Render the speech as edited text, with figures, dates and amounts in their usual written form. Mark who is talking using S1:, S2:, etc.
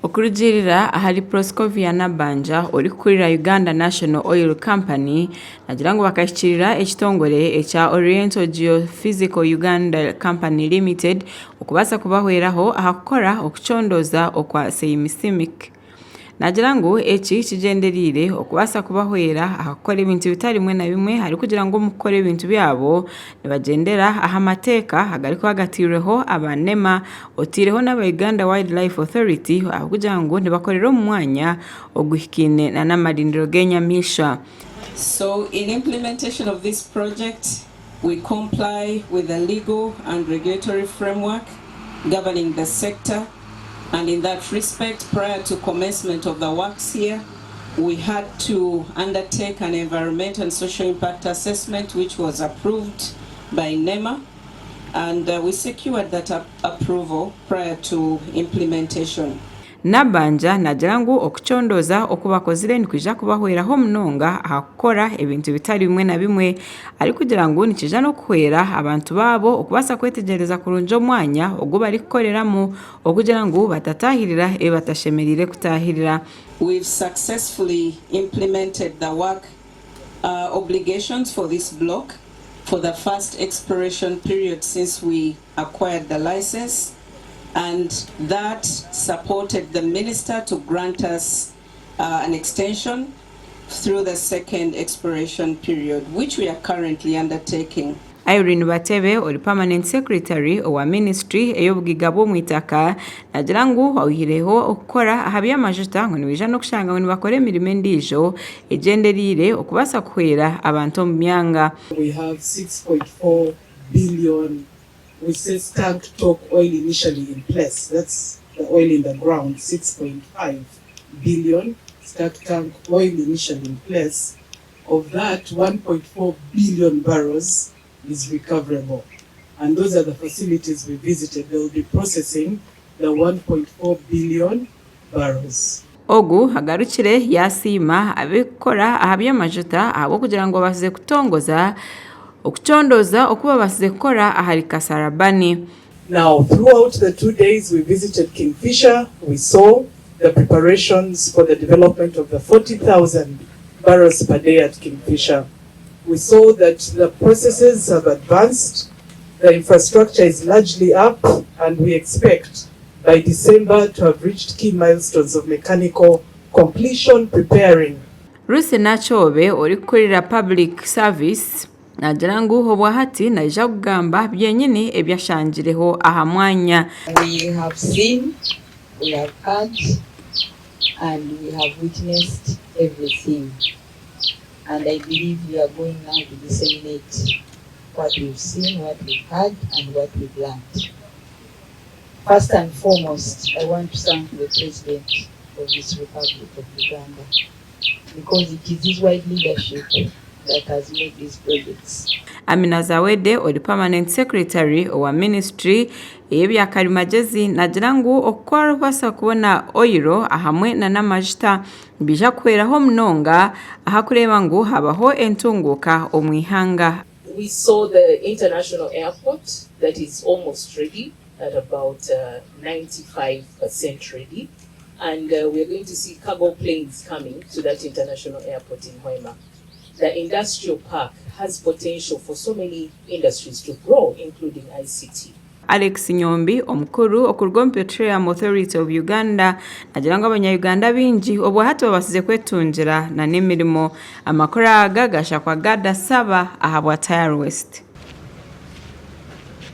S1: Okurugiirira ahari Proscovia Nabbanja orikukurira Uganda National Oil Company naagira ngu bakahikiirira ekitongore ekya Oriental Geophysical Uganda Company Limited okubaasa kubahweraho aha kukora okucondooza okwa seismic. Naagira ngu eki kigyendereire okubaasa kubahwera aha kukora ebintu bitari bimwe na bimwe arikugira ngu omu kukora ebintu byabo nibagyendera aha mateeka agarikuba gatairweho aba NEMA otaireho n'aba Uganda Wildlife Authority ahabw'okugira ngu nibakorera omu mwanya oguhikaine n'amarindiro g'enyamaishwa.
S2: So in implementation of this project we comply with the legal and regulatory framework governing the sector and in that respect prior to commencement of the works here we had to undertake an environment and social impact assessment which was approved by NEMA and uh, we secured that approval prior to implementation.
S1: Nabbanja naagira ngu okucondooza oku bakozire nikwija kubahweraho munonga aha kukora ebintu bitari bimwe na bimwe arikugira ngu nikiija n'okuhwera abantu baabo okubaasa kwetegyereza kurungi omwanya ogu barikukoreramu okugira ngu batataahirira ebi batashemereire kutaahirira.
S2: We've successfully implemented the work obligations for this block for the first exploration period since we acquired the licence and that supported the minister to grant us an extension through the second exploration period which we are currently undertaking.
S1: Irene Batebe ori Permanent Secretary owa minisiture ey'obugaiga bw'omwitaka naagira ngu oihireho okukora aha by'amajuta ngu nibaija n'okushanga ngu nibakora emirimo endiijo egyendereire okubaasa kuhwera abantu omu byanga.
S3: We have 6.4 billion we say tank top oil initially in place that's the oil in the ground 6.5 billion stack tank oil initially in place of that 1.4 billion barrels is recoverable and those are the facilities we visited they will be processing the 1.4 billion barrels.
S1: Ogu agarukire yaasiima ab'ekukora aha by'amajuta ahabw'okugira ngu babaasize kutongoza okucondooza oku babaasize kukora ahari Kasarabani.
S3: Now throughout the 2 days we visited Kingfisher, we saw the preparations for the development of the 40,000 barrels per day at Kingfisher. We saw that the processes have advanced, the infrastructure is largely up, and we expect by December to have reached key milestones of mechanical completion preparing.
S1: Ruth Nakyobe orikukurira Public Service naagira ngu obwahati naija kugamba byenyini ebi ashangireho aha mwanya.
S4: We have seen, we have heard, and we have witnessed everything. And I believe we are going now to disseminate what we've seen, what we've heard, and what we've learned. First and foremost, I want to thank the President of this Republic of Uganda because it is his wise leadership that has made these projects.
S1: Amina Zawede ori Permanent Secretary owa minisiture ey'ebyakarimagyezi naagira ngu okubaasa kubona oyiro hamwe n'amajuta nibiija kuhweraho munonga aha kureeba ngu habaho entunguuka omu ihanga.
S5: We saw the international airport that is almost ready at about 95% ready. And we are going to see cargo planes coming to that international airport in Hoima. The industrial park has potential for so many industries to grow, including ICT.
S1: Alex Nyombi omukuru okuruga omu Petroleum Authority of Uganda naagira ngu abanya-Uganda baingi obwahati babaasize kwetungira n'emirimo. Amakuru aga gashakwa Gada Saba ahabwa Tayari West.